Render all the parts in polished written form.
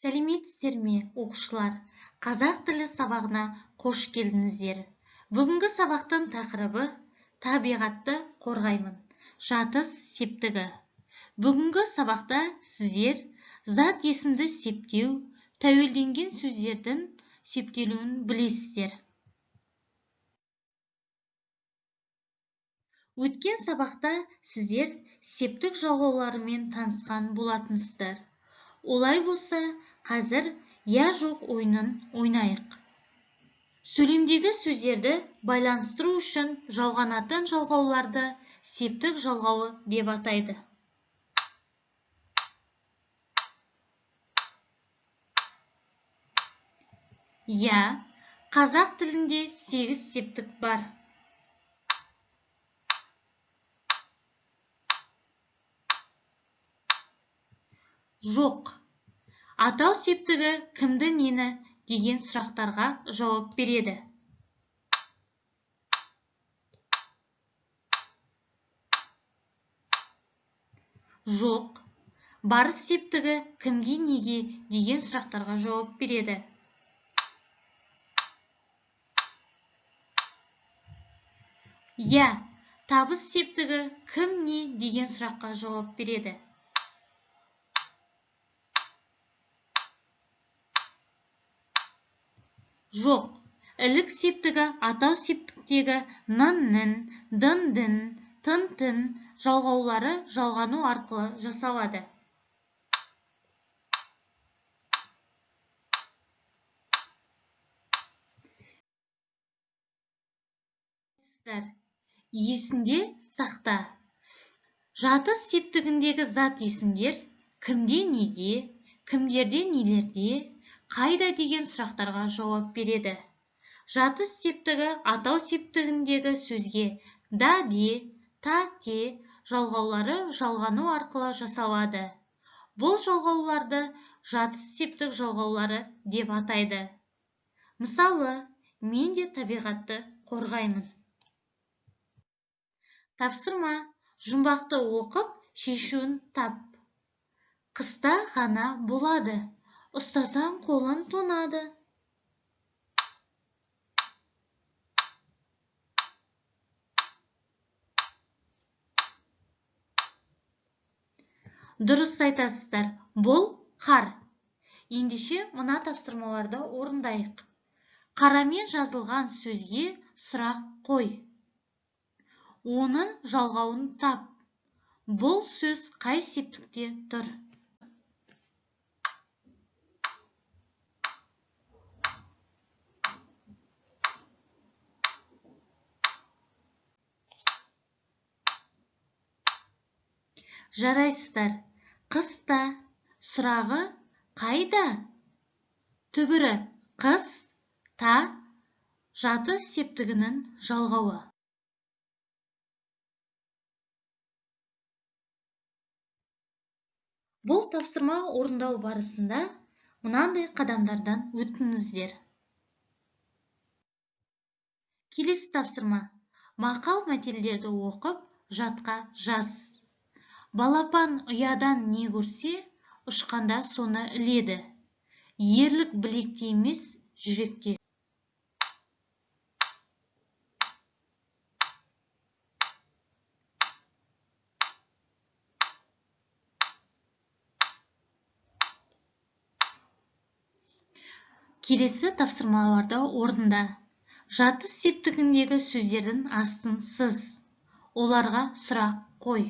Сәлеметсіздер ме, оқушылар? Қазақ тілі сабағына қош келдіңіздер. Бүгінгі сабақтың тақырыбы табиғатты қорғаймын. Жатыс септігі. Бүгінгі сабақта сіздер зат есімді септеу, тәуелденген сөздердің септелуін білесіздер. Өткен сабақта сіздер септік жалғауларымен танысқан болатынсыздар. Олай болса, қазір я жоқ ойынын ойнайық. Сөйлемдегі сөздерді байланыстыру үшін жалғанатын жалғауларды септік жалғауы деп атайды. Я, қазақ тілінде 8 септік бар. Жоқ. Атау септігі кімді нені деген сұрақтарға жауап береді. Жоқ. Барыс септігі кімге неге деген сұрақтарға жауап береді. Я, табыс септігі кім не деген сұраққа жауап береді. Жоқ. Ілік септігі атау септіктегі нын-нін, дын-дін, тын-тін жалғаулары жалғану арқылы жасалады. Есінде сақта. Жатыс септігіндегі зат есімдер кімде неде, кімдерде нелерде, қайда деген сұрақтарға жауап береді. Жатыс септігі атау септігіндегі сөзге да-де, та-те жалғаулары жалғану арқылы жасалады. Бұл жалғауларды жатыс септік жалғаулары деп атайды. Мысалы, мен де табиғатты қорғаймын. Тапсырма. Жұмбақты оқып, шешуін тап. Қыста ғана болады. Ұстасаң қолың тоңады. Дұрыс айтасыздар, бұл қар. Ендеше мына тапсырмаларды орындайық. Қарамен жазылған сөзге сұрақ қой. Оның жалғауын тап. Бұл сөз қай септікте тұр? Жарайсыздар. Қыста сұрағы қайда? Түбірі қыс, та, жатыс септігінің жалғауы. Бұл тапсырма орындау барысында мынандай қадамдардан өтіңіздер. Келесі тапсырма. Мақал мәтелдерді оқып, жатқа жаз. Балапан ұядан не көрсе, ұшқанда соны іледі. Ерлік білекте емес, жүректе. Келесі тапсырмаларды орында. Жатыс септігіндегі сөздердің астын сыз. Оларға сұрақ қой.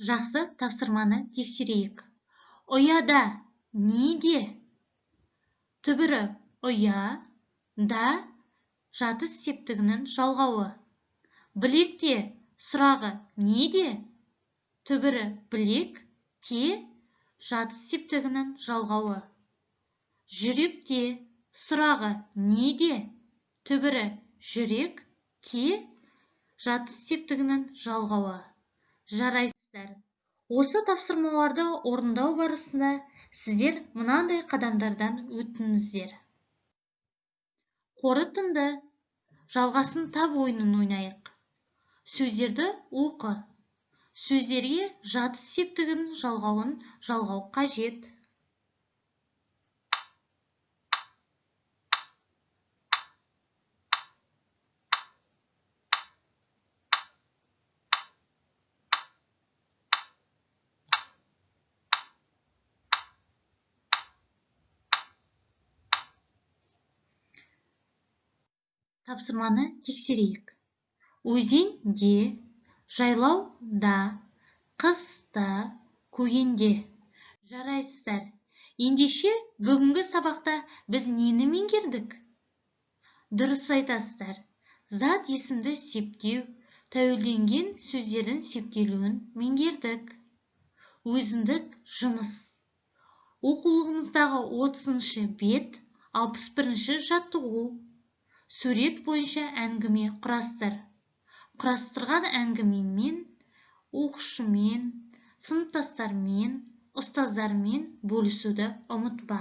Жақсы, тапсырманы тексерейік. Ұяда неде? Түбірі ұя, да, жатыс септігінің жалғауы. Білекте сұрағы неде? Түбірі білек, те, жатыс септігінің жалғауы. Жүректе сұрағы неде? Түбірі жүрек, те, жатыс септігінің жалғауы. Жарайсыздар. Осы тапсырмаларды орындау барысында сіздер мынандай қадамдардан өттіңіздер. Қорытынды. Жалғасын тап ойынын ойнайық. Сөздерді оқы. Сөздерге жатыс септігінің жалғауын жалғау қажет. Тапсырманы тексерейік. Өзенде, жайлауда, қыста, көгенде. Жарайсыздар. Ендеше бүгінгі сабақта біз нені меңгердік? Дұрыс айтасыздар. Зат есімді септеу, тәуелденген сөздердің септелуін меңгердік. Өзіндік жұмыс. Оқулығымыздағы 30-шы бет, 61-ші жаттығу. Сурет бойынша әңгіме құрастыр. Құрастырған әңгімемен, оқушымен, сыныптастармен, ұстаздармен бөлісуді ұмытпа.